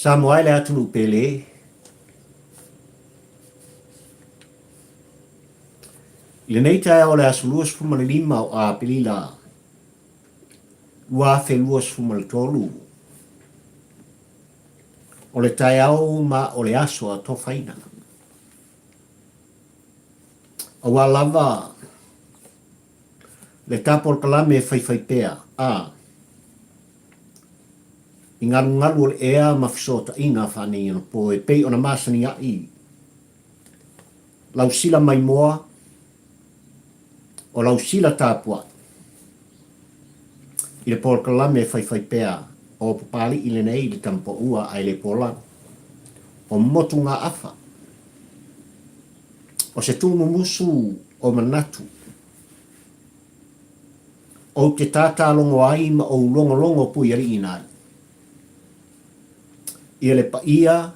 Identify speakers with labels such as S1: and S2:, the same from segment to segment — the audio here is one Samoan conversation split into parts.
S1: Samoa e le atunuu pele. I lenei taeao o le aso 25 o Aperila 2023, o le taeao ma o le aso atofaina. Aua lava le ta polokalame e faifaipea, a i galugalu o le ea ma fesootaiga faaneionapo e pei ona masani ai lau sila maimoa, o lau sila tapuai i le polokalame faifaipea o Papali'i lenei i le Tamapaua ae le Polau o Motugaafa. O se tūmumusu o manatu ou te tātālogo ai ma ou logologo puialiiina ai ia le paia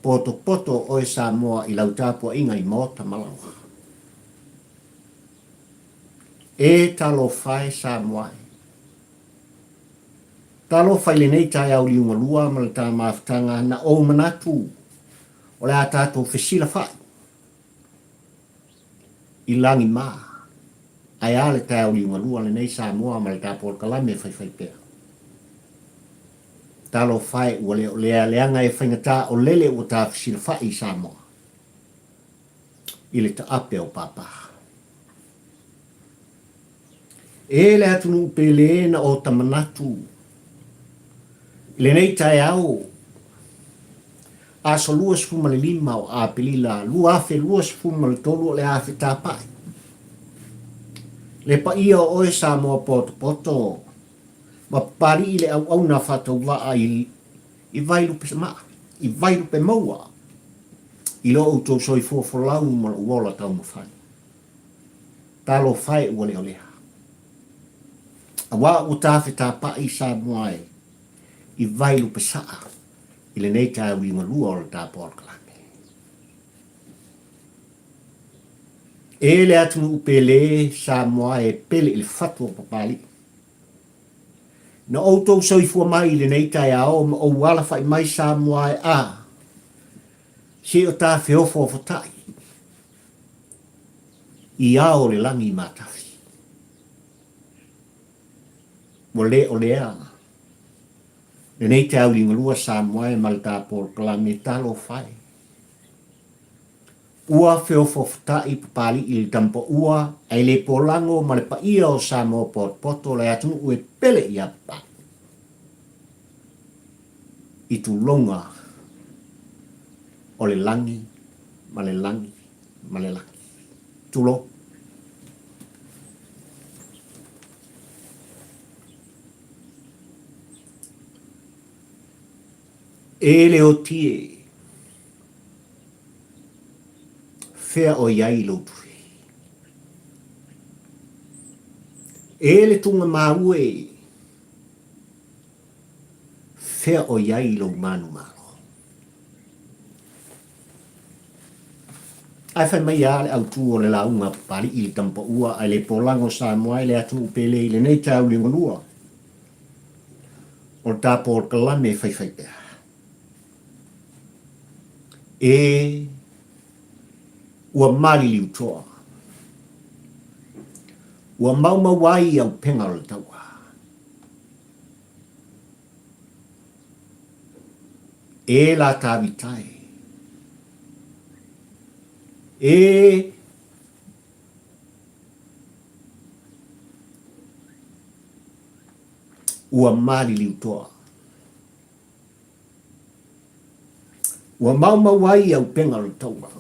S1: potopoto o oe Samoa i lau tapuaiga i maota ma laoa. E talofa e Samoa e. Talofa i lenei taeao liugalua ma le ta mafutaga na ou manatu o le a tatou fesilafai i lagi mā, ae a le taeao liugalua lenei Samoa ma le ta polokalame faifaipea. Talofa e ua le o lea leaga e faigata o lele ua ta fesilafai i Samoa i le taape o Pāpā. E le atunuu pele na ota manatu i lenei taeao aso 25 o Aperila 2023 o le a fetapa'i le paia o oe Samoa potopoto ma Papali'i le auauna faatauvaa i i Vailupe ma'a, i Vailupe maua i lo outou soifua folau ma lou ola taumafai. Talofa e ua leolea. Aua ua tafetapa'i Samoa e i Vailupesa'a i lenei taeao liugalua o le tapoalokalame. E le atunuu pele Samoa e pele i le fatu o Papali'i. Na outou soifua mai i lenei taeao ma ou alafa'i mai Samoa e a, se o ta feofoofota'i i ao o le lagi matafi. Ua le o lea lenei taeao liugalua Samoa e ma le ta polokalame Talofa e. Ua feofoofota'i Papali'i i le Tamapaua ae le polago ma le paia o Samoa potopoto le atunuu e pele ia Papali'i i tulouna o le lagi ma le lagi ma le lagi. Tulou. E le oti e, fea o i ai lou tui? E le tugamau e, fea o i ai lou manumalo? Ae fai mai a le autu o le lauga a Papali'i i le Tamapaua ae le polago Samoa e le atunuu pele i lenei taeao liugalua o le ta polokalame faifaipea. E ua maliliutoa, ua maumau ai auupega o le taua. E la Tavita e. E ua maliliutoa. Ua maumau ai auupega o le taua.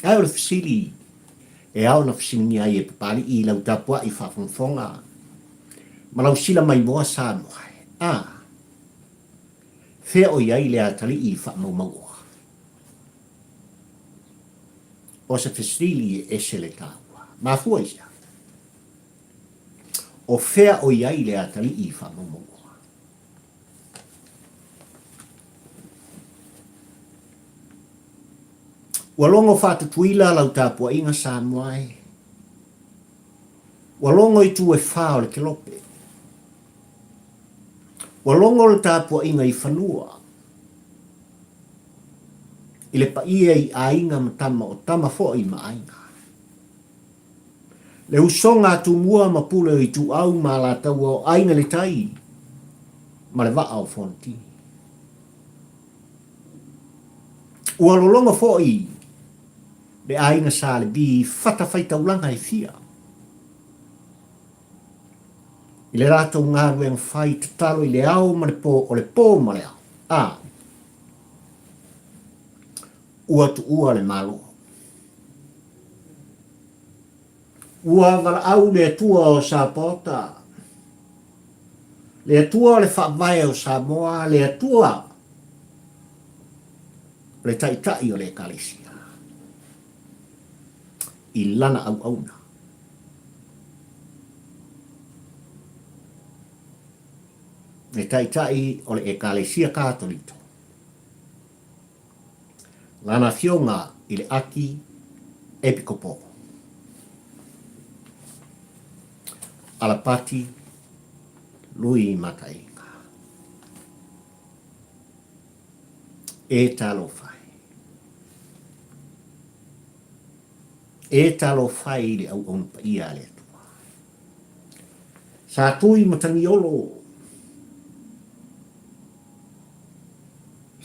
S1: Ae o le fesili e ao ona fesiligia ai e Papali'i i lau tapua'i faafogafoga ma lau sila maimoa Samoa e, a, fea o i ai le atalii faamaumauoa? O se fesili e ese le taua. Mafua i se aha? O fea o i ai le atalii faamaumauoa? Ua logo faatutuila lau tapuaiga Samoa e. Ua logo i tu e fa o le kelope. Ua logo le tapuaiga i fanua, i le paia i aiga ma tama o tama foi ma aiga. Le usoga a Tumua ma Pule o Ituau ma Alataua o Aiga i le Tai ma le Vaa o Fonoti. Ua lologo foi le aiga Sa Levi i fatafaitaulaga e fia. I le latou galuega fai tatalo i le ao ma le po, o le po ma le ao, a ua tuua le Malo. Ua valaau le Atua o Sapaota, le Atua o le Faavae o Samoa, le Atua o le Taitai o le Ekalesia, i lana auauna. Le Taitai o le Ekalesia Katoliko. Lana Afioga i le Aki Epikopo Alapati Lui Matainga. E talofa e. E talofa e i le auauna paia a le Atua. Sa tui Matagiolo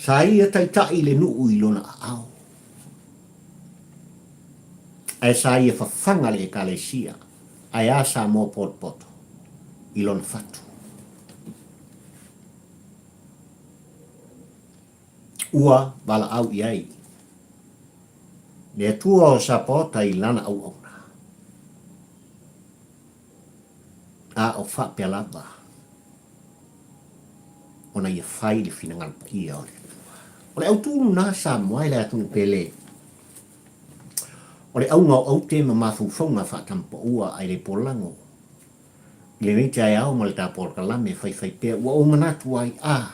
S1: Sa ia taitai le nuu i lona aao, ae sa ia fafaga le Ekalesia, ae a Samoa potopoto i lona fatu. Ua valaau i ai le Atua o Sapaota i lana auauna, a o faapea lava. ona ia fai le finagalo paia o le Atua. O le autu lena Samoa e le atunuu pele. O le auga o aute ma mafaufauga faatamapaua ae le polago i lenei taeao ma le tapolokalame faifaipea ua ou manatu ai, a,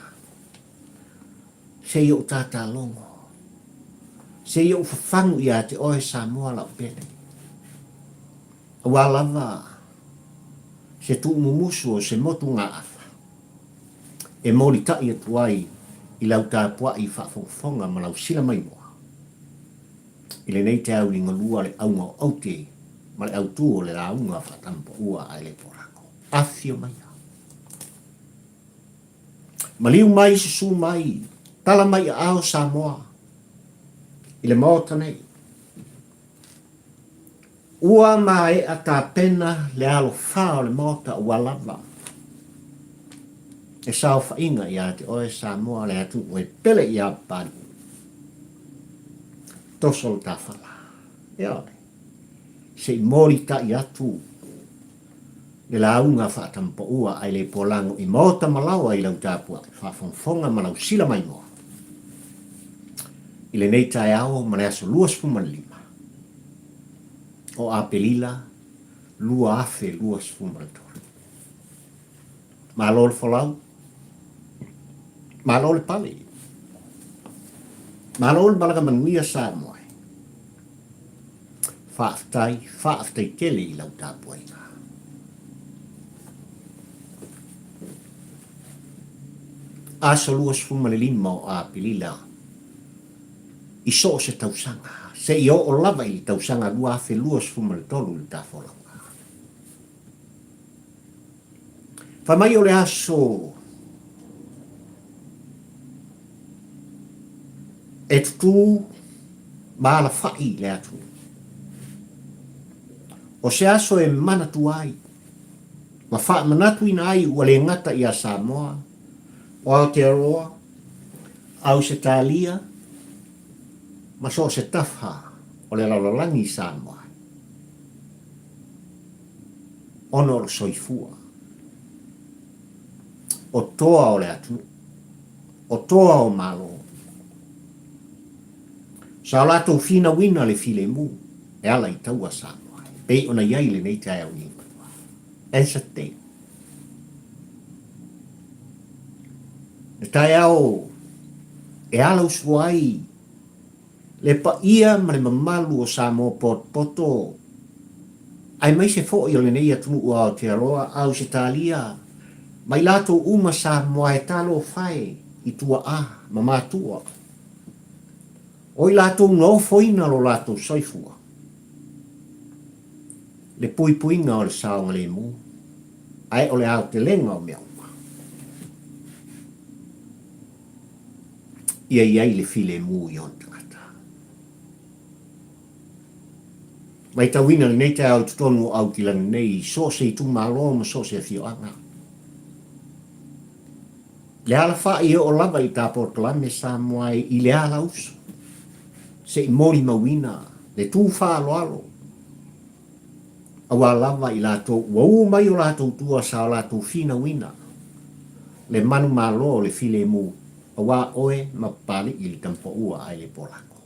S1: se i ou tatalogo, se i ou fafagu ia te oe Samoa lau pele. Aua lava se tuumumusu o se motugaafa e molitai atu ai i lau tapuai faafogafoga ma lau silamaimoa i lenei taeauligalua le auga o aute ma le autu o le lauga faatamapaua ae le polago. Afio maia. Maliu mai, susu mai, tala mai aao Samoa i le Maota nei. Ua maea tapena le alofā o le Maota ua lava e saofaiga ia te oe Samoa le atunuu e pele ia Papalii. Toso le tafala. Ioe. Se i molitai atu le lauga faatamapaua ae le polago i maota ma laoa i lau tapuai faafogafoga ma lau silamaimoa i lenei taeao ma le aso 25 o Aperila 2023. Malo le folau, malo le pale, malo le malaga manuia Samoa e. Faafetai, faafetai tele i lau tapuaiga. Aso 25 o Aperila i so o se tausaga, seia oo lava i le tausaga 2023 i le tafolauga. Fai mai o le aso e tutū ma alafai le atunuu. O se aso e manatua ai ma faamanatuina ai ua le gata ia Samoa, o Aotearoa, Ausetalia ma so o se tafa o le lalolagi i Samoa ona o le soifua. O toa o le atunuu, o toa o Malo. Sa o latou finauina le filemu e ala i taua Samoa e pei ona i ai lenei taeao nei. Anzac Day. Le taeao e alausu ai le paia ma le mamalu o Samoa potopoto aemaise foi o lenei atunuu o Aotearoa, Ausetalia, Ma i latou uma Samoa e talofa e i tuaa ma matua. O i latou na ofoina lo latou soifua. Le puipuiga o le saogalemu, ae o le aotelega o mea uma. Ia i ai le filemu i ona tagata. Matauina lenei taeao i totonu o Aukilani nei i so o se itumalo ma so o se afioaga. Le alafa'i e oo lava i ta polokalame Samoa e i le ala uso se i molimauina le tu faaaloalo aua lava i latou ua u mai o latou tua sa o latou finauina le manumalo o le filemu aua oe ma Papali'i le Tamapaua ae le Polako.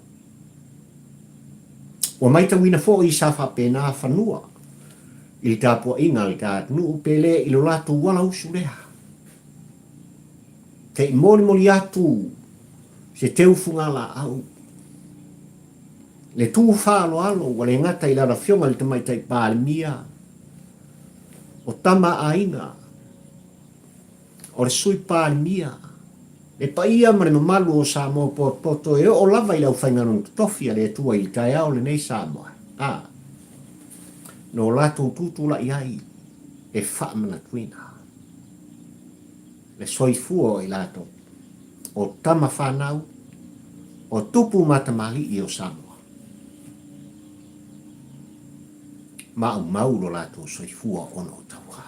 S1: Ua maitauina foi sa faapena fanua i le tapuaiga a le ta atunuu pe le i lo latou ala usu lea. Se i molimoli atu se teu fugalaau, le tu faaaloalo ua le gata i lana Afioga i le Tamaitai Palemia, o tama a aiga, o le Sui Palemia, le paia ma le mamalu o Samoa potopoto e oo lava i le aufaigaluega totofi a le Atua i le taeao lenei Samoa, a, no latou tutulai ai e faamanatuina le soifua o i latou, o tama fanau, o tupu ma tamalii o Samoa. Maumau lo latou soifua ona o tauā.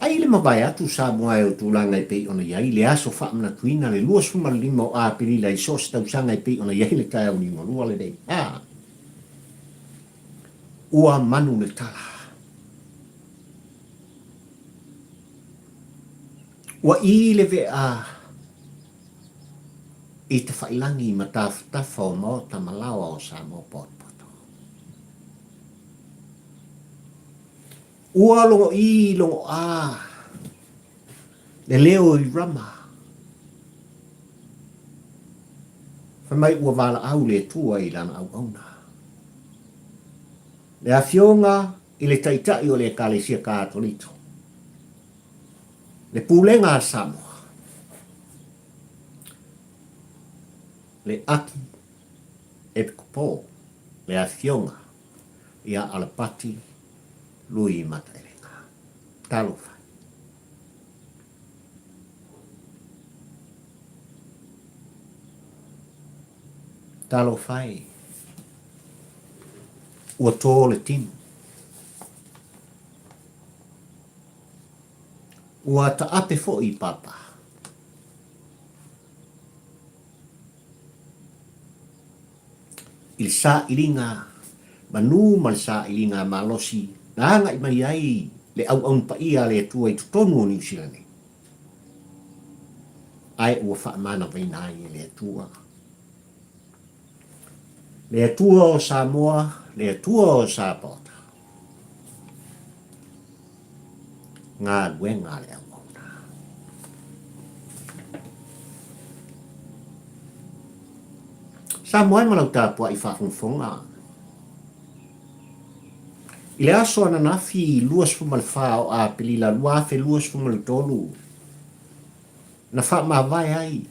S1: Ai le mavae atu Samoa e o tulaga e pei ona i ai le aso faamanatuina le 25 o Aperila i so o se tausaga e pei ona i ai le taeao liugalua lenei. A! Ua manu le tala. Ua ī le vea i tafailagi ma tafatafa o maota ma laoa o Samoa potopoto. Ua logoʻī logoʻā le leo i Rama. Fai mai ua valaau le Atua i lana auauna. Le Afioga i le Taitai o le Ekalesia Katoliko, le Pulega a Samoa, le Aki Epikopo, le Afioga ia Alapati Lui Mataelega. Talofa. Talofa e. Ua tō le tino. Ua taape foi i papa. I le sailiga manu ma le sailiga malosi na agai mai ai le auauna paia a le Atua i totonu o Niu Sila nei, ae ua faamanavaina ai e le Atua. Le Atua o Samoa, le Atua o Sapaota. Galuega a le auauna. Samoa e ma lau tapuai faafogafoga. I le aso ananafi 24 o Aperila 2023, na faamavae ai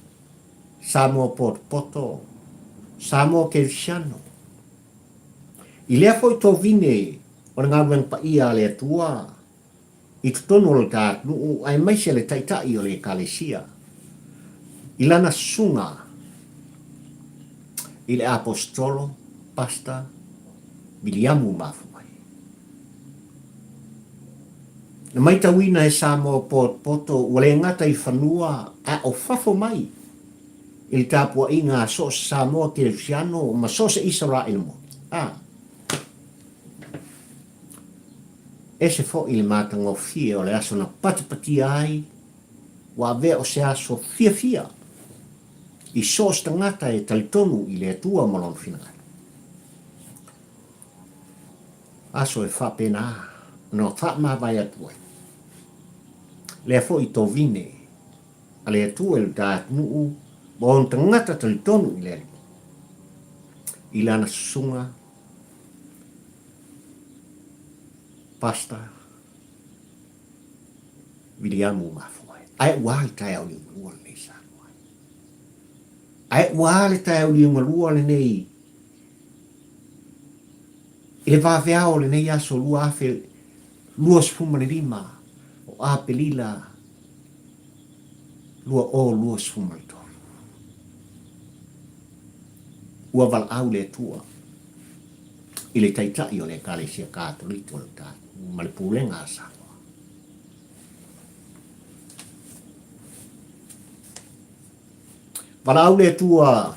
S1: Samoa Potopoto, Samoa Kerisiano. I lea foi tovine o le galuega paia a le Atua i totonu o lo ta atunuu aemaise le Taitai o le Ekalesia i lana susuga i le Aposetolo Pastor Viliamu Mafuai. Na maitauina e Samoa Potopoto ua le gata i fanua a o fafo mai i le tapuaiga a so o se Samoa Kerisiano ma so o se Isaraelu moni. A. Ese foi le matagofie o le aso na patipatia ai, ua avea o se aso fiafia i so o se tagata e talitonu i le Atua ma Lona finagalo. Aso e faapena ona faamavae atu ai lea foi tovine a le Atua i lo ta atunuu ma ona tagata talitonu i le Alii, i lana susuga Pastor. Viliamu Mafoe. Ae ua a le taeao liugalua lenei Samoa? Ae ua a le taeao liugalua lenei i le vaveao o lenei aso 2025 o Aperila 2023? Ua valaau le Atua i le Taitai o le Ekalesia Katoliko o le tatou ma le Pulega a Samoa. Valaau le Atua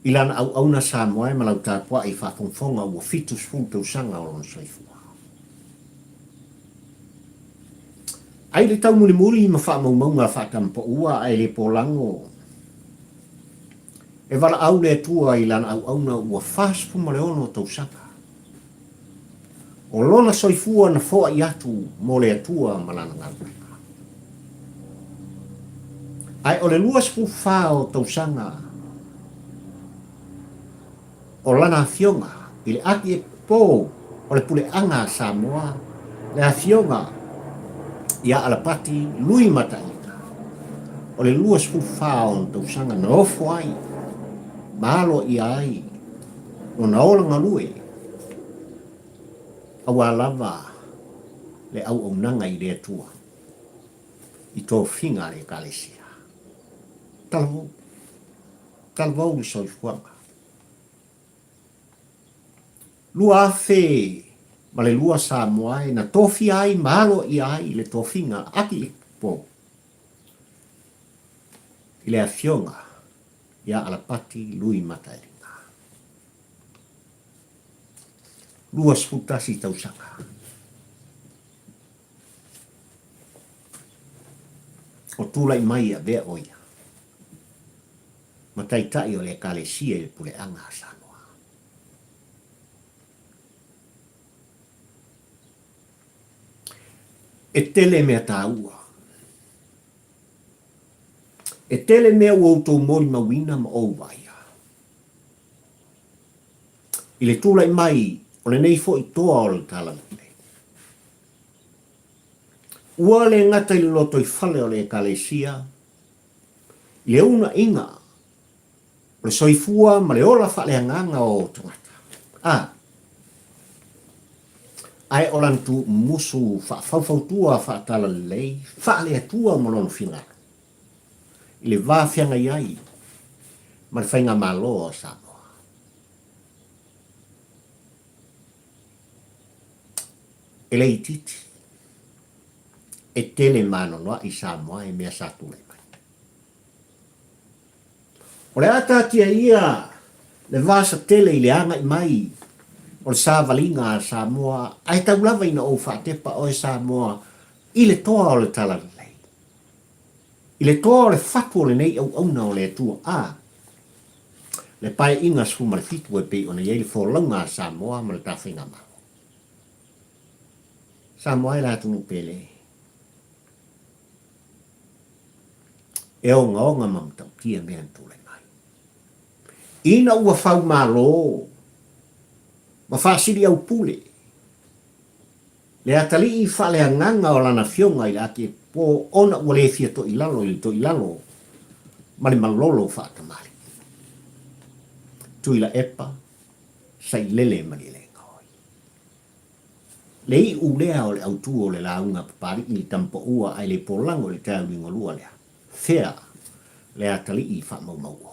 S1: i lana auauna Samoa e ma lau tapuai faafogafoga ua 70 tausaga o lona soifua. Ai le taumulimuli ma faamaumauga faatamapaua ae le polago e valaau le Atua i lana auauna ua 46 tausaga o lona soifua na foai atu mo le Atua ma lana galuega. Ae o le 24 o tausaga o lana afioga i le atiepopou o le puleaga a Samoa, le afioga ia Alapati Lui Mataika, o le 24 o ona tausaga na ofo ai ma aloaia ai lona ola galue aua lava le auaunaga i le Atua i tofiga a le Ekalesia. Talavou. Talavou le soifuaga. 2002 Samoa e na tofia ai ma aloaia ai le tofiga Akilepo i le afioga ia Alapati Lui Mataeliga. 21 tausaga. O tulai mai e avea o ia ma taitai o le Ekalesia i le puleaga a Samoa. E tele mea taua. E tele mea ua outou molimauina ma ou vaaia. I le tulai mai o lenei foi toa o le Talalelei. Ua le gata i le lotoifale o le Ekalesia, i le uunaina o le soifua ma le ola faaleagaga o tagata, a ae o lana tuumusu faafaufautua faatalalelei faale-Atua ma lona finagalo i le va feagai ai ma le Faigamalo a Samoa. E le itiiti, e tele maanonoaʻi Samoa i mea sa tulai mai. O le a taatia ia le vasa tele i le agai mai o le savaliga a Samoa ae tau lava ina ou faatepa oe Samoa i le toa o le Talalelei, i le toa o le fatu o lenei auauna o le Atua a le Paeaiga 17 e pei ona i ai le folauga a Samoa ma le Tafaigamalo. Samoa e le atunuu pele e ogaoga ma matautia mea na tulai mai. Ina ua faumalo ma faasiliaupule le atalii faaleagaga o lana afioga i le Atiepopō ona ua le fia toilalo i le toilalo ma le malolo faatamalii. Tuilaepa, Sailele Malielegaoi. Le iu lea o le autu o le lauga a Papalii i le tamapaua ae le polago i le taeao liugalua lea. Fea le atalii faamaumauoa?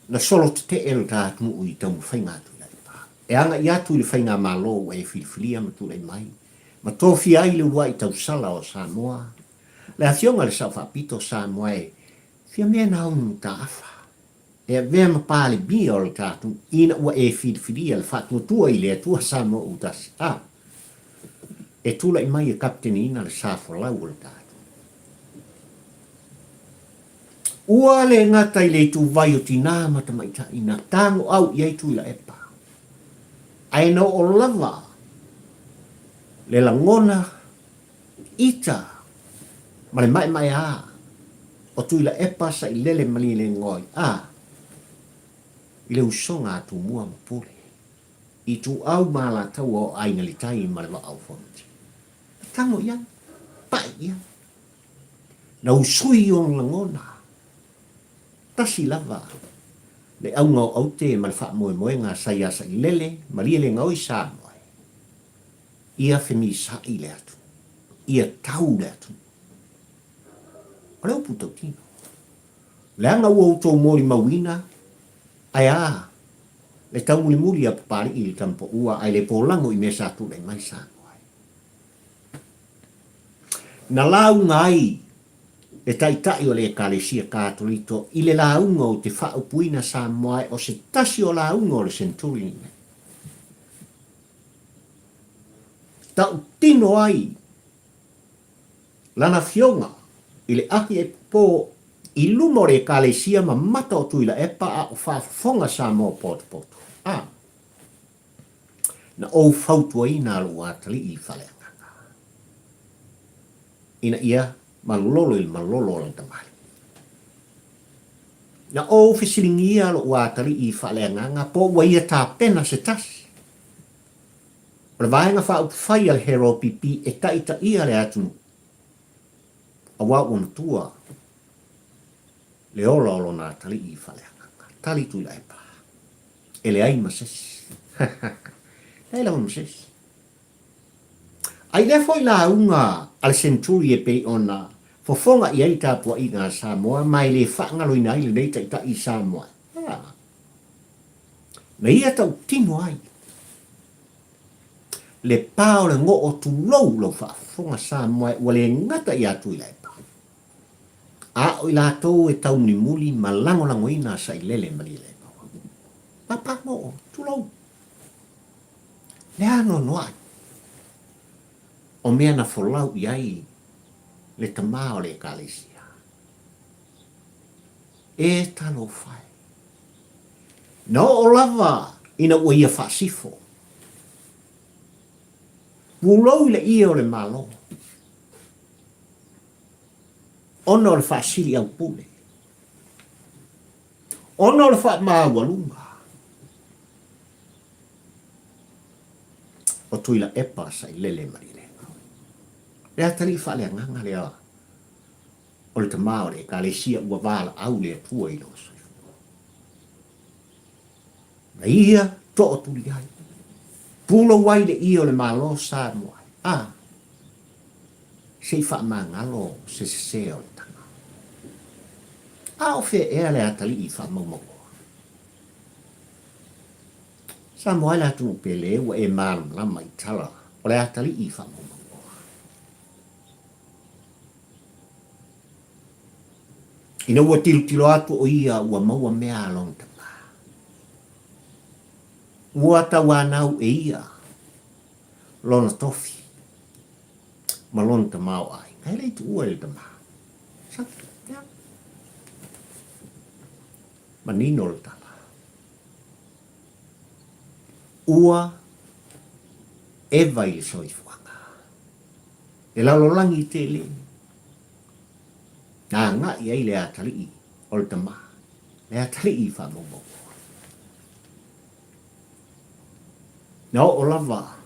S1: Na solo tetee lo ta atunuu i taumafaiga a Tuilaepa e agai atu i le faigamalo ua e filifilia ma tulai mai ma tofia ai le uluai tausala o Samoa, le Afioga i le Sao Faapito o Samoa e fia mea na aunu mataafa e avea ma Palemia o le ta atunuu ina ua e filifilia le faatuatua i le Atua Samoa Utasi a e tulai mai e kapiteniina le sa folau o le ta atunuu. Ua le gata i le ituvai o tinā ma tamaitai na tago au i ai Tuilaepa, ae na oo lava le lagona ita ma le maemaeā o Tuilaepa Sailele Malielegaoi a. I le usoga a Tumua ma Pule, Ituau ma Alataua o Aiga i le Tai ma le Vaa o Fonoti. Na tago i ai, pai i ai. Na usui ona lagona. Tasi lava le auga o aute ma le faamoemoega sa ia Sailele Malielegaoi Samoa ia femisa'i le atunuu, ia tau le atunuu. O le upu tautino, leaga ua outou molimauina, ae a le taumulimuli a Papali'i i le tamapaua ae le polago i mea sa tulai mai Samoa ai. Na lauga ai le Taitai o le Ekalesia Katoliko i le lauga ou te faaupuina Samoa ai o se tasi o lauga o le senturi lenei. Tautino ai lana afioga i le Ahi-e-Popo i luma o le Ekalesia ma mata o Tuilaepa a o faafofoga Samoa potopoto. A. Na ou fautuaina lou atalii i faaleagaga ina ia malolo i le malolo o lana tamalii. Na ou fesiligia lou atalii i faaleagaga po ua ia tapena se tasi o le Vaega Faaupufai a le HRPP e taitaia le atunuu, aua ua matua le ola o lona atalii i faaleagaga. Tali Tuilaepa. E leai ma se isi. Leai lava ma se isi. A i lea foi lauga a le Century e pei ona fofoga i ai le tapuaiga a Samoa ma e le faagaloina ai lenei taitai i Samoa, a, na ia tautino ai le pa o le goo tulou lau faafofoga Samoa ua le gata ia Tuilaepa, a o i latou e taumulimuli ma lagolagoina Sailele Malielegaoa. Papa goo, tulou. Le anoanoai o mea na folau i ai le tama o le Ekalesia. E talofa e. Na oo lava ina ua ia faasifo. Pulou i le ie o le Malo ona o le faasili aupule, ona o le faamaualuga o Tuilaepa Sailele Malielegaoi. Le atalii faaleagaga lea o le tama o le Ekalesia ua valaau le Atua i lona soifua. Na ia tootuli ai, pulou ai le ie o le Malo Samoa, a se i faamagalo se sese o le taga. A o fea ea le atalii faamaumauoa? Samoa e le atunuu pele ua e malamalama i tala o le atalii faamaumauoa. Ina ua tilotilo atu o ia ua maua mea a lona tama. Ua tauanau e ia lona tofi ma lona tamaoaiga. E le i tuua i le tama. Saki, ia. Manino le tala. Ua eva i le soifuaga. Le lalolagi tele na agai ai le atalii o le tama, le atalii faamaumauoa. Na oo lava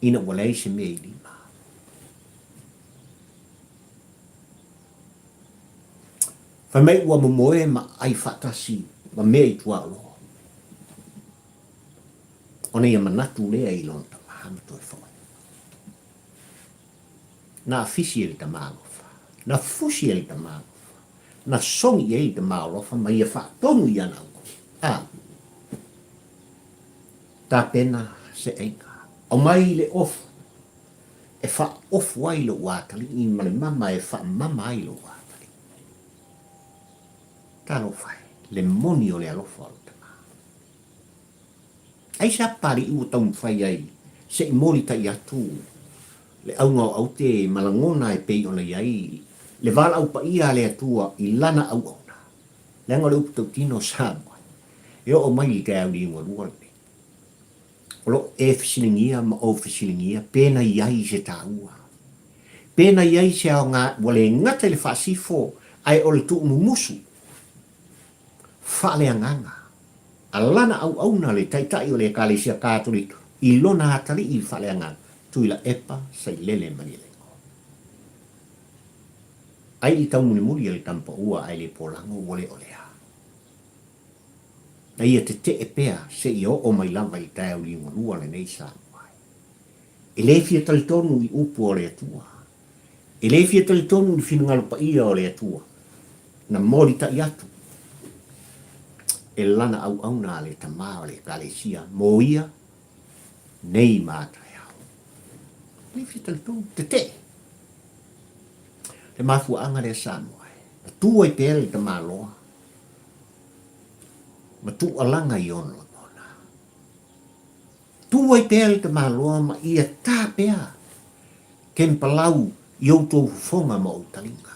S1: ina ua leai se mea i lima. Fai mai ua momoe ma ai faatasi ma mea i tuaoloa. Ona ia manatu lea i lona tama ma toe foi. Na afisi e le tama alofa, na fusi e le tama alofa, na sogi i ai le tama alofa ma ia faatonu i ana auauna. A tapena se aiga, aumai le ofu e faaofu ai lou atalii ma le mama e faamama ai lou atalii. Talofa e, le moni o le alofa o le tama. Aisea Papalii ua taumafai ai se i molitai atu le auga o aute ma lagona e pei ona i ai le valaau paia a le Atua i lana auauna, leaga o le upu tautino Samoa e oo mai i le taeao liugalua lenei. O lo o e fesiligia ma ou fesiligia pe na i ai se taua, pe na i ai se aoga ua le gata i le faasifo ae o le tuumumusu faaleagaga. a lana auauna le Taitai o le Ekalesia Katoliko i lona atalii faaleagaga, Tuilaepa Sailele Malielegaoa. Ai i taumulimuli a le tamapaua ae le polago ua le o lea. Na ia tetee pea seia oo mai lava i le taeao liugalua lenei Samoa ai. E le fia talitonu i upu o le Atua. E le fia talitonu i le finagalo paia o le Atua na molitai atu e lana auauna a le Tama o le Ekalesia mo ia nei ma a taeao. E le fia talitonu, tetee. Le mafuaaga lea Samoa e na tu ai pea le tamaloa ma tuualaga i ona lagona. Tu ai pea le tamaloa ma ia ta pea kempalau i outou fofoga ma ou taliga.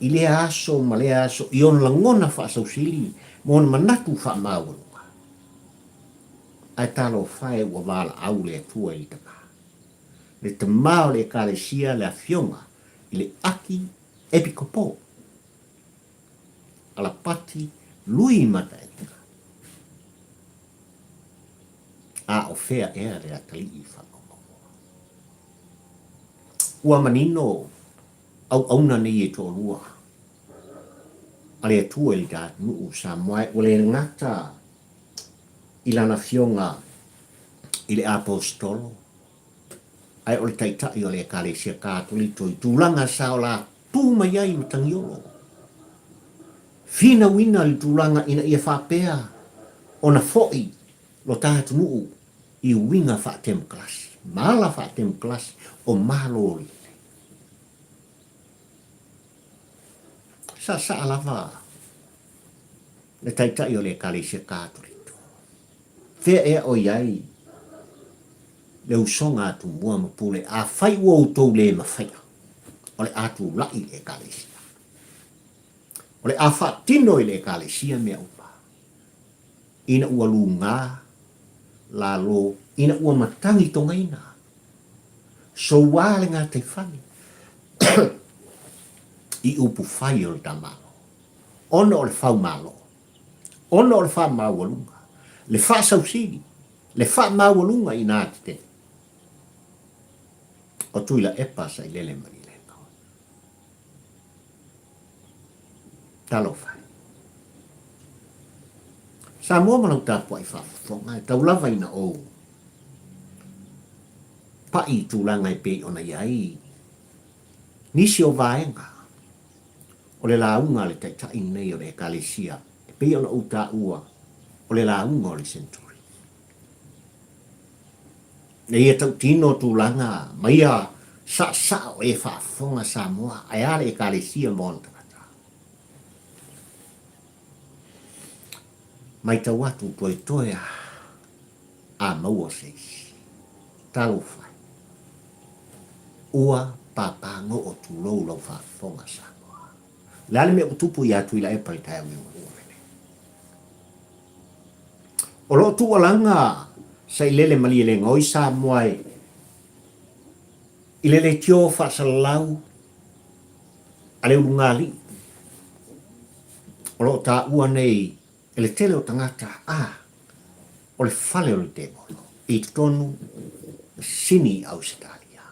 S1: I lea aso ma lea aso i ona lagona faasausili ma ona manatu faamaualuga. Ae talofa e ua valaau le Atua i le tama. Le tama o le Ekalesia le Afioga i le Aki Epikopo. Alapati Lui Mataeliga. A o fea ea le atalii faamaumauga? Ua manino auauna nei e toalua a le Atua i le atunuu o Samoa ua le gata i lana afioga i le Aposetolo, ae o le Taitai o le Ekalesia Katoliko i tulaga sa o la tu mai ai Matagiolo. Finauina le tulaga ina ia faapea ona foi lo ta atunuu i uiga faatemokarasi, ma ala faatemokarasi o Malo lelei. Saasaa lava le Taitai o le Ekalesia Katoliko. Fea ea o i ai le usoga a Tumua ma Pule, afai ua outou le mafaia, o le a tulai i le Ekalesia. O le a faatino i le Ekalesia mea uma, ina ua lugā lalo, ina ua matagi togaina, souā le gataifale i upu fai o le tamalo, ona o le faumalo, ona o le faamaualuga, le faasausili, le faamaualuga i nā tetele. O Tuilaepa Sailele Malielegaoi. Talofa e. Samoa ma lau tapuai faafofoga e tau lava ina ou pa'i i tulaga e pei ona i ai nisi o vaega o le lauga a le Taitai lenei o le Ekalesia e pei ona ou taua o le lauga o le Century. E ia tautino tulaga ma ia saasao e faafofoga Samoa ae a le Ekalesia ma ona tagata. Maitau atu toetoe a a maua se isi. Talofa e. Ua papagoo tulou lau faafofoga Samoa. O le a le mea ua tupu ia Tuilaepa i le taeao liugalua lenei? O lo o tuualaga Sailele Malielegaoi Samoa e i le leitio faasalalau a le ulugalii o lo o taua nei e le tele o tagata a o le fale o le tevolo i totonu o Sini Ausetalia.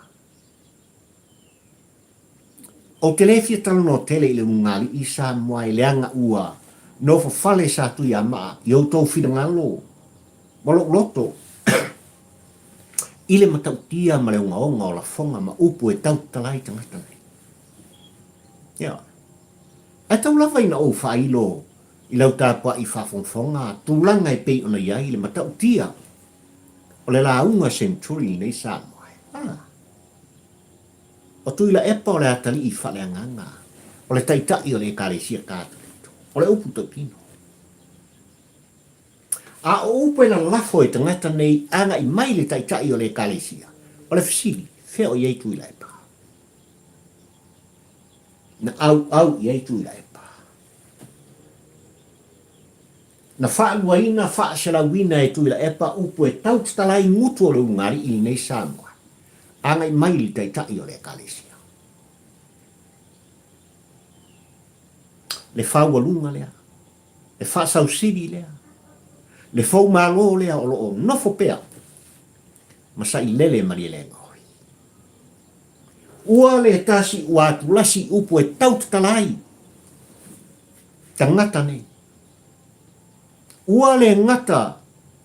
S1: Ou te le fia talanoa tele i le ulugalii Samoa e leaga ua nofo fale sa Tuiamaa i outou finagalo ma lou loto i le matautia ma le ogaoga o lafoga ma upu e tau tatala ai tagata nei. Ioe. Ae tau lava ina ou faailo i lau tapuai faafogafoga tulaga e pei ona i ai le matautia o le lauga Century lenei Samoa. Ah. O Tuilaepa o le atalii faaleagaga, o le taitai o le Ekalesia Katoliko. O le upu tautino. A o upu e lalafo e tagata nei agai mai le taitai o le Ekalesia, o le fesili, fea o i ai Tuilaepa? Na auau i ai Tuilaepa. Na faaluaina, faaselauina e Tuilaepa upu e tau tatala ai gutu o le ulugalii lenei Samoa, agai mai i le Taitai o le Ekalesia. Le faualuga lea, le faasausili lea. Le fou malo lea o lo o nofo pea ma sailele malielegaoi. Ua le tasi ua atulasi upu e tau tatala ai tagata nei. Ua le gata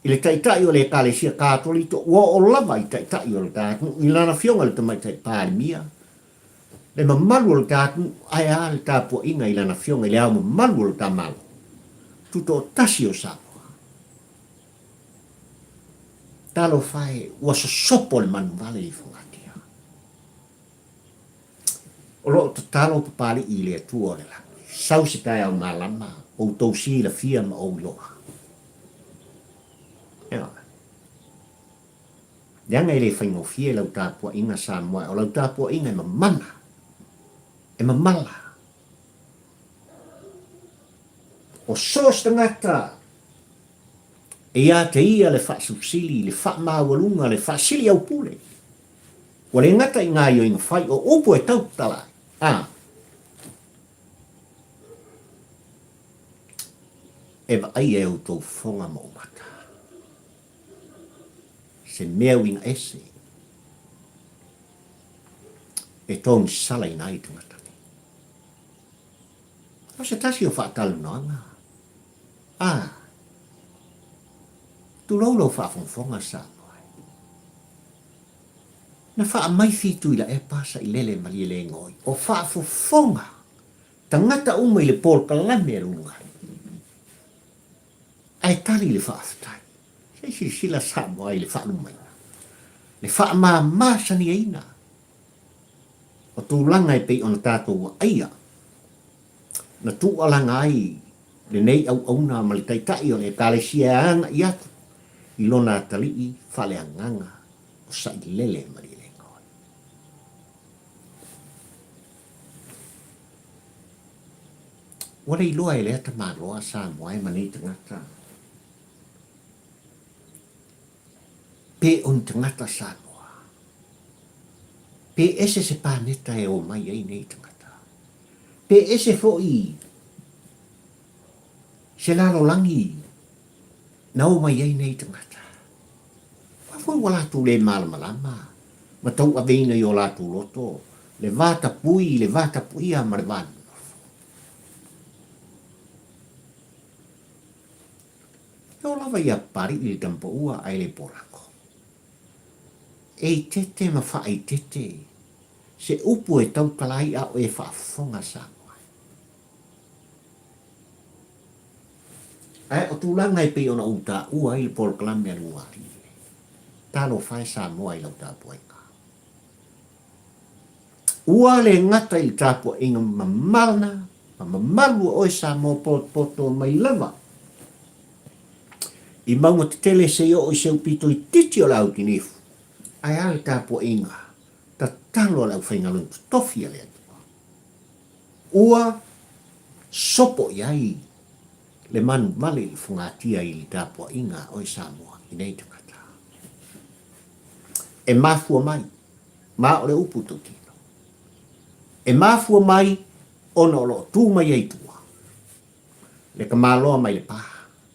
S1: i le Taitai o le Ekalesia Katoliko, ua oo lava i Taitai o le ta atunuu, i lana Afioga i le Tamaitai Palemia, le mamalu o le ta atunuu, ae a le tapuaiga i lana Afioga i le Ao Mamalu o le ta Malo Tutoatasi o Samoa. Talofa e, ua sosopo le manuvale i Fogatia. O lo o tatalo Papalii i le Atua o le lagi, sau se taeao malama, outou silafia ma ou iloa. Ioe. Leaga e le faigofie lau tapuaiga Samoa, o lau tapuaiga e mamana, e mamala. O so o se tagata e ia te ia le faasilisili, le faamaualuga, le faasiliaupule, Ua le gata i gaioiga fai, o upu e tau tatala ai, ā, e vaaia e outou fofoga ma ou mata se mea uiga ese e togisalaina ai tagata nei. O se tasi o faatalanoaga, ā, tulou lou faafogafoga Samoa e. Na faamaifi Tuilaepa sailele malielegaoi o faafofoga tagata uma i le polokalame a Ulugalii. Ae tali le faafetai. Se i silasila Samoa i le faalumaina, le faamāmāsaniaina o tulaga e pei ona tatou vaaia na tuualaga ai lenei auauna ma le Taitai o le Ekalesia e agai atu i lona atalii faaleagaga o sailele malielegaoi. Ua le iloa e lea tamaloa Samoa e ma nei tagata pe o ni tagata Samoa, pe ese se paneta e omai ai nei tagata, pe ese foi se lalolagi na omai ai nei tagata. Aua foi ua latou le malamalama ma tauaveina i o latou loto le va tapui, le va tapuia ma le va nonofo. E oo lava ia Papali'i i le tamapaua ae le polago. E itete ma faaitete se upu e tautala ai a o e faafofoga Samoa. Ae o tulaga e pei ona ou taua ai le polokalame a Lualii, talofa e Samoa i lau tapuaiga. Ua le gata i le tapuaiga mamalna ma mamalu o oe Samoa potopoto mai lava i mauga tetele se i oo i se upito itiiti o le Autinifu, ae a le tapuaiga tatalo a le aufaigaluega totofi a le Atua. Ua sopo i ai le manuvale i le fogatia i le tapuaiga a oe Samoa i nei tagata. E mafua mai, ma o le upu tautino, e mafua mai ona o lo o tu mai ai tua le tamaloa mai le pa,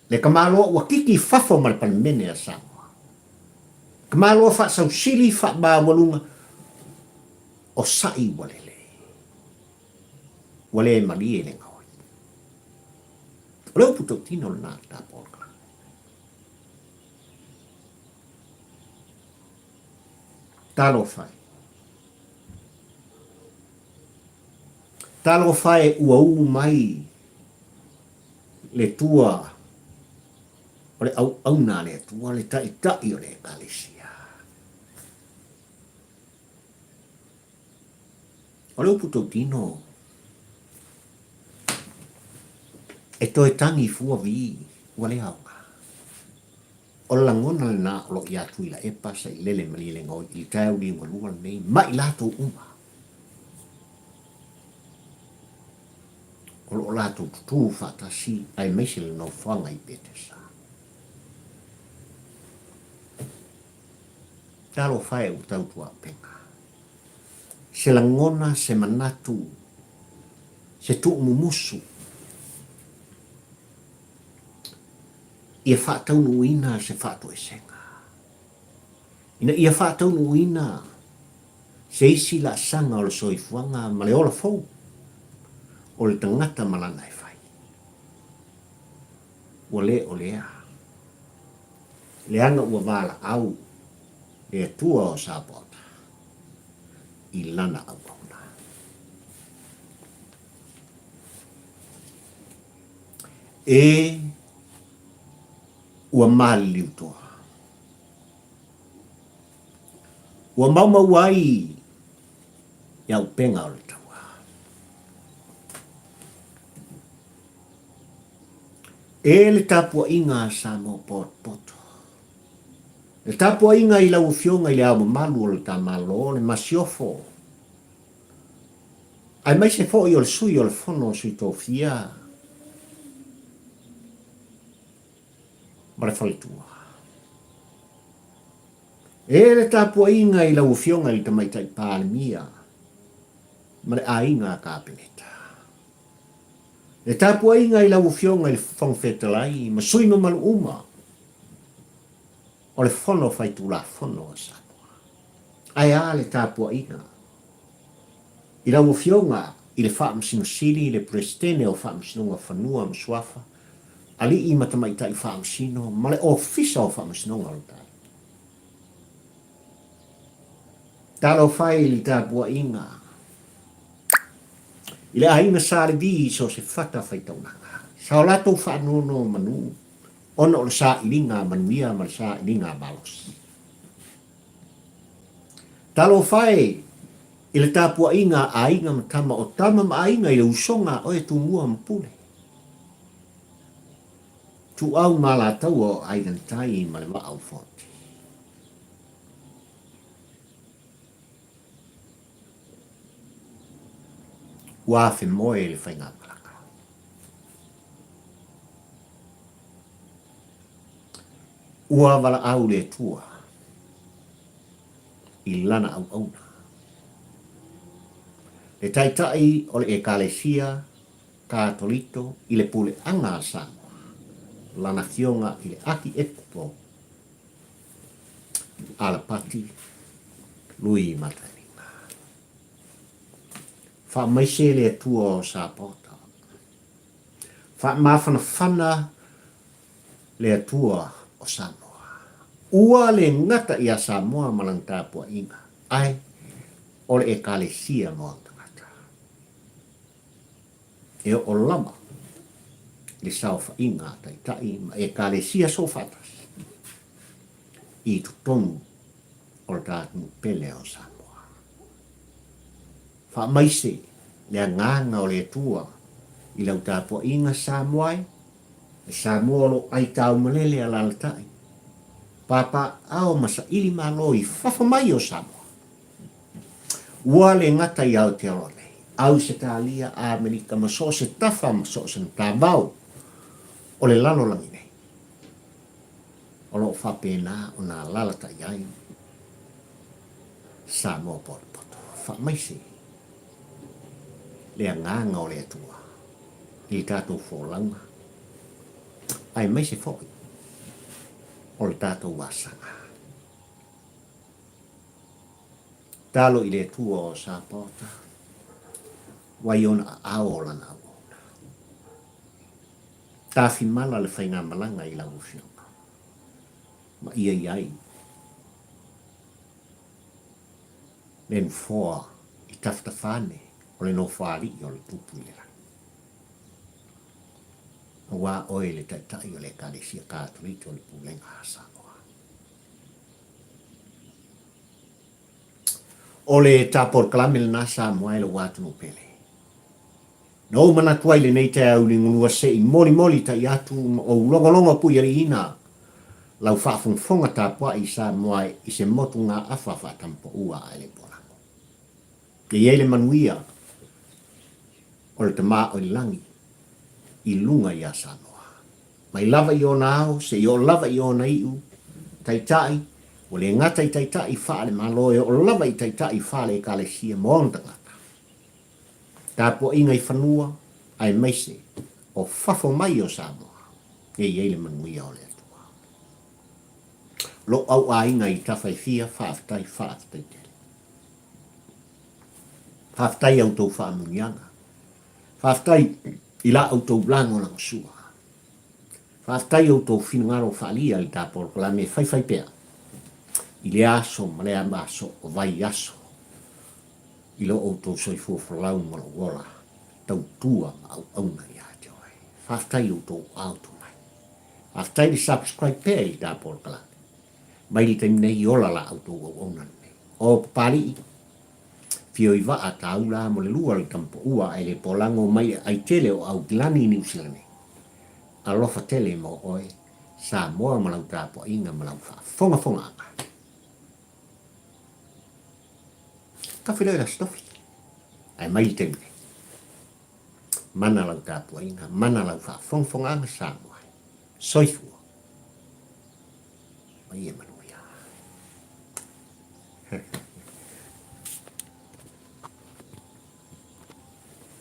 S1: le tamaloa ua kiki i fafo ma le Palemene a Samoa, tamaloa faasausili faamaualuga o sa'i ua lele. Ua le malie le gaoi. O le upu tautino lena a le polokalame. Talofa e. Talofa e ua u mai le tua o le auauna a le Atua, le taitai o le Ekalesia. O le upu tautino, e toe tagi fua vi ua le aoga. O le lagona lena o lo o ia Tuilaepa Sailele Malielegaoi i le taeao liugalua lenei ma i latou uma o lo o latou tutū faatasi aemaise le nofoaga i Petesa. Talofa e ua tautuaupega. Se lagona, se manatu, se tuumumusu. ia faataunuuina se faatoesega, ina ia faataunuuina se isi laasaga o le soifuaga ma le ola fou o le tagata ma lana e fai. Ua le o lea, leaga ua valaau le Atua o Sapaota i lana auauna. E ua maliliu toa. Ua maumau ai i auupega o le taua. E le tapuaiga a Samoa potopoto. Le tapuaiga i lau Afioga i le Ao Mamalu o le ta Malo, le Masiofo, aemaise foi o le Sui o le Fono a Sui Tofia ma le Faletua. E le tapuaiga i lau Afioga i le Tamaitai Palemia ma le Aiga Kapeneta. Le tapuaiga i lau Afioga i le Fofoga Fetalai ma sui mamalu uma o le Fono Faitulafono a Samoa. Ae a le tapuaiga i lau Afioga i le Faamasino Sili, le Peresetene o Faamasinoga o Fanua ma Suafa, Alii ma Tamaitai Faamasino ma le Ofisa o Faamasinoga o le Tali. Talofa e i le tapuaiga i le aiga Sa Levi i so o se fata faitaulaga, sa o latou faanonomanu ona o le sailiga manuia ma le sailiga malosi. Talofa e i le tapuaiga a aiga ma tama o tama ma aiga i le usoga a oe Tumua ma Pule. Ituau ma Alataua o Aiga i le Tai ma le Vaa o Fonoti. Ua afemoe le faigamalaga. Ua valaau le Atua i lana auauna. Le Taitai o le Ekalesia Katoliko i le Puleaga a Samoa, lana Afioga i le Akiepikopo Alapati Lui Mataelima. Faamaise le Atua o Sapaota. Faamafanafana le Atua o Samoa. Ua le gata ia Samoa ma lana tapuaiga, ae o le Ekalesia ma ona tagata. E oo lava le saofaiga a Taitai ma Ekalesia soofaatasi i totonu o le ta atunuu pele o Samoa. Faamaise le agaga o le Atua i lau tapuaiga Samoa e, le Samoa o lo o aitaumalele alalatai, papaaao ma saili malo i fafo mai o Samoa. Ua le gata i Aotearoa nei, Ausetalia, Amerika ma so o se tafa ma so o se matavao o le lalolagi nei, o lo o faapena ona alalatai ai Samoa potopoto. Faamaise le agaga o le Atua i le tatou folauga, aemaise foi o le tatou asaga. Talo i le Atua o Sapaota, ua i ona aao o lana auauna. Tafimala le faigamalaga i lau Afioga, ma ia i ai le nofoa i tafatafa ane o le Nofoalii o le Tupu i le Lagi. Aua oe le Taitai o le Ekalesia Katoliko o le Pulega a Samoa. O le ta polokalame lena Samoa e lou atunuu pele. Na ou manatu ai lenei taeao i ligolua se i molimoli tai atu ma ou logologo puialiina lau faafogafoga tapuai i Samoa i se motugaafa faatampaua ae le polago. E i ai le manuia o le Tama o i le Lagi i luga iā Samoa. Mai lava i ona ao seia oo lava i ona iu, taitai, ua le gata i taitai faale-Malo e oo lava i taitai faale-Ekalesia ma ona tagata. Tapuaiga i fanua aemaise o fafo mai o Samoa e i ai le manuia o le Atua. Lou au aiga i tafa e fia, faafetai, faafetai tele. Faafetai i a outou faamuniaga. Faafetai i la outou lagolagosua. Faafetai i outou finagalo faaalia i le ta polokalame e faifai pea i lea aso ma lea aso o vaiaso i lo outou soifua folau ma lou ola tautua ma auauna ia te oe. Faafetai i outou aao tumai. Faafetai le subscribe pea i le ta polokalame. Mai le taimi nei i ola la outou auauna lenei. O Papalii, Fio i vaa tāula mo le lua le tamapaua ae le polago mai e ai tele o Aukilani i Niusila nei. Alofa tele mo oe, Samoa ma lau tapuaiga ma lau faafogafogaaga. Ka feiloai le Aso Tofi, ae mai le taimi nei. Mana lau tapuaiga, mana lau faafogafogaaga Samoa. Soifua. Ma ia manuia.